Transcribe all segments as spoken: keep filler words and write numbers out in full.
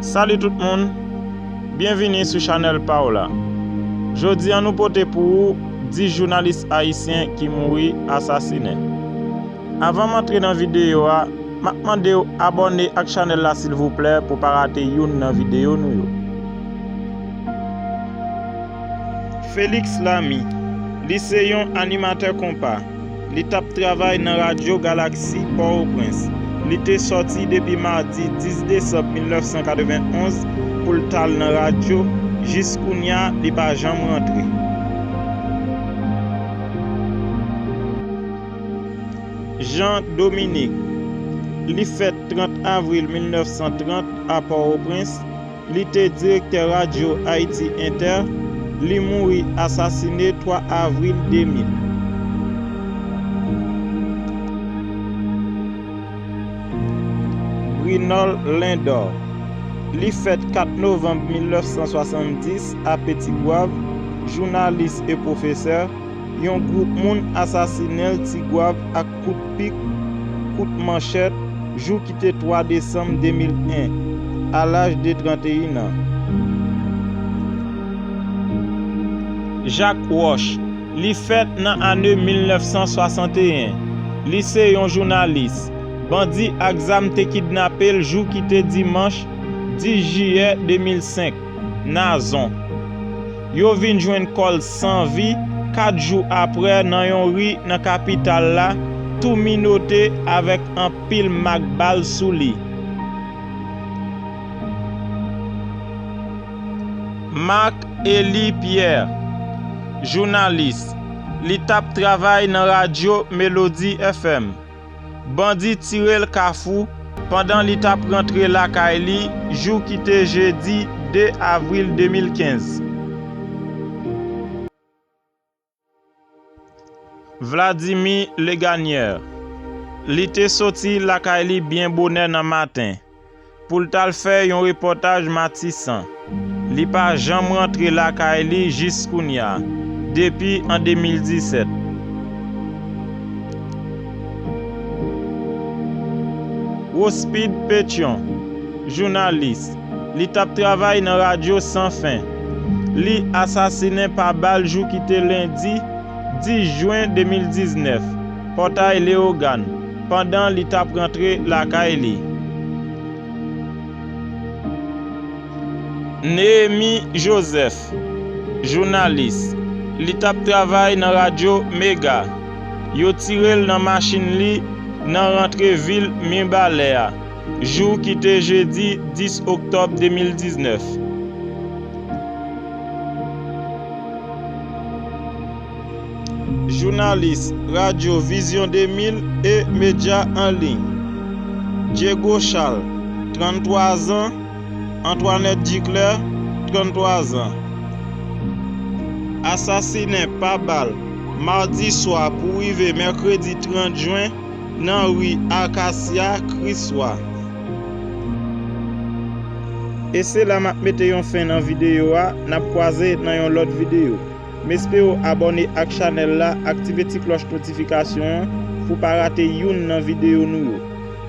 Salut tout moun, byenvini sou chanèl pa w la. Jodi a nou pote pou ou dis jounalis ayisyen ki mouri asasinen. Avan m antre nan videyo a, m ap mande w abòne ak chanèl la silvouplè pou pa rate youn nan videyo nou yo. Félix Lamy, li se yon animatè konpa. Li t ap travay nan Radyo Galaksi Pòtoprens. Li te sòti depi madi dis desanm mil nèf san katrevenn onz pou l t al nan radyo, jis kounye a li pa janm rantre. Jean Dominique, li fèt trant avril mil nèf san trant a Pòtoprens, li te direktè radyo Haïti Inter, li mouri asasinen twa avril de mil. Brinol Lindor, li fèt kat novanm mil nèf san swasanndis a Petit Goâve, jounalis e pwofesè, yon gwoup moun asasinen l Ti Gwav ak kout pik, kout manchèt, jou ki te twa desanm de mil en, a laj de trannteyen an. Jacques Roche, li fèt nan ane mil nèf san swasanteyen. Li se yon jounalis. Bandi ak zam te kidnape l jou ki te dimanch dis jiyè de mil senk, Nazon. Yo vin jwenn kò l san vi kat jou aprè nan yon ri nan kapital la, tou minote avèk anpil mak bal sou li. Marc Élie Pierre, jounalis, li t ap travay nan radyo Melody F M. Bandi tire l Kafou pandan li t ap rantre lakay li jou ki te jedi de avril de mil kenz. Vladimir Legagneur, li te soti lakay li byen bonè nan maten pou l t al fè yon repòtaj Matisan. Li pa janm rantre lakay li jis kounye a, depi an de mil disèt. Rospide Pétion, jounalis, li t ap travay nan radyo San Fen. Li asasinen pa bal jou ki te lendi dis jen de mil diznèf, Pòtay Leyogàn, pandan li t ap rantre lakay li. Néhémie Joseph, jounalis, li t ap travay nan radyo Mega. Yo tire l nan machin li nan rantre vil Mibalè a, jou ki te jedi dis oktòb de mil diznèf. Jounalis radyo Vision de mil e medya an liy, Diego Charles, tranntwa zan, Antoinette Duclair, tranntwa zan. Asasinen pa bal, madi swa pou rive mèkredi trant jen, nan ri Akasya, Kriswa. E se la m ap mete yon fen nan videyo a, n ap kwaze nan yon lòt videyo. M espere w abòne ak chanèl la, aktive ti klòch notifikasyon an pou pa rate youn nan videyo nou yo.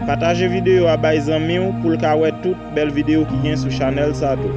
Pataje videyo a bay zanmi w pou l ka wè tout bèl videyo ki gen sou chanèl sa tou.